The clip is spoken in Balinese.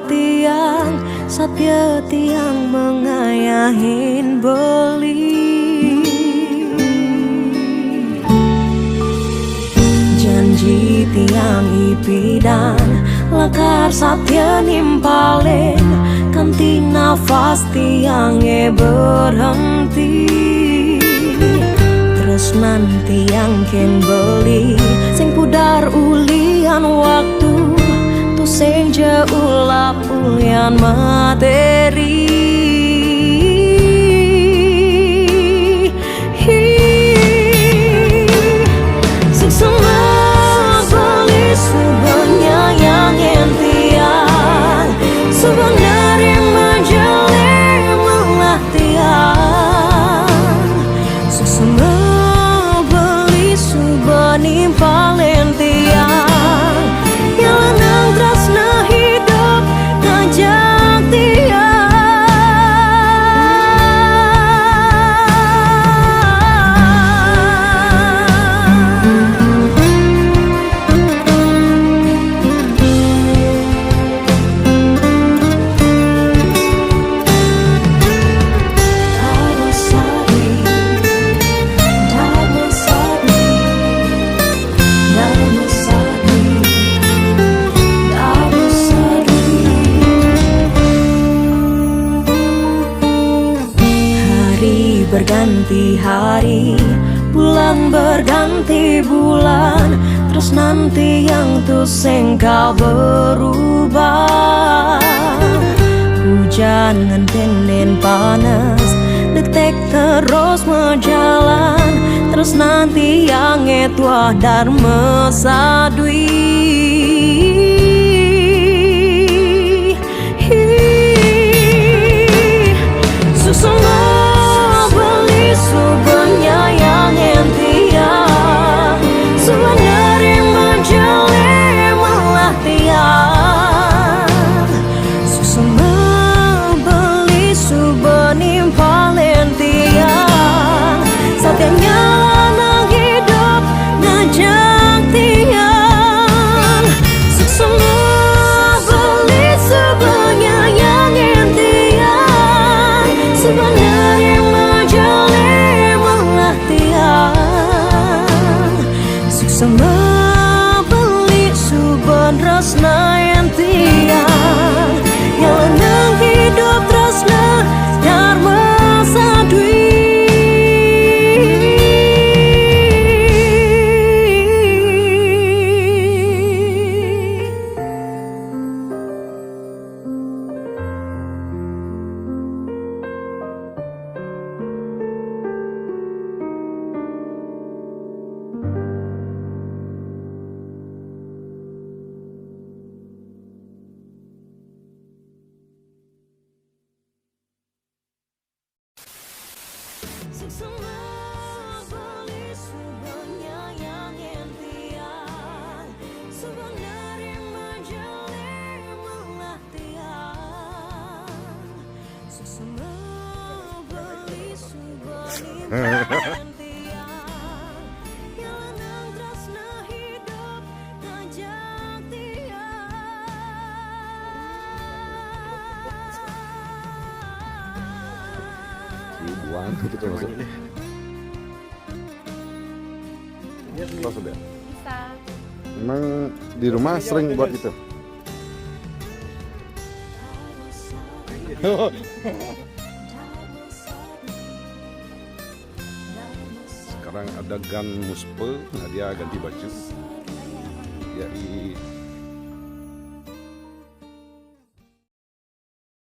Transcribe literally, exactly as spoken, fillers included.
Tiang satia tiang mangayahin beli. Janji tiang ipidan lakar satia nimpalin, kanti nafas tiang e berhenti. Tresnan tiang ken beli, sing pudar ulian waktu, tu sing ja ulap ulian materi. Hi, sing sembah beli suba nyayangin tiang, suba nerima jele melah tiang. Sing sembah beli suba nimpalin tiang, ya lanang tresna hidup ngajak tiang. Hari berganti hari, bulan berganti bulan, tresnan tiang tu sing ka berubah. Hujan ngan tenen panas, detik terus majalan, tresnan tiang e tuah Darma Sadwi. Hi, sing sembah beli suba nyayangin tiang, suba nerima jele melah tiang. Sing sembah beli suba nimpalin tiang, satia nyala nang hidup ngajak tiang. Sing sembah beli suba nyayangin tiang, suba nerima jele melah tiang. Sing sembah beli suba tresnain tiang, ya lanang hidup tresna Darma Sadwi. Sing sembah beli suba nyayangin tiang, suba nerima jele melah tiang. Sing sembah beli suba nimpalin tiang, ya lanang tresna hidup ngajak tiang. Dibuang gitu maksudnya. Bisa. Memang di rumah sering buat gitu. Sekarang adegan muspe, nah, dia ganti baju. Dia i-,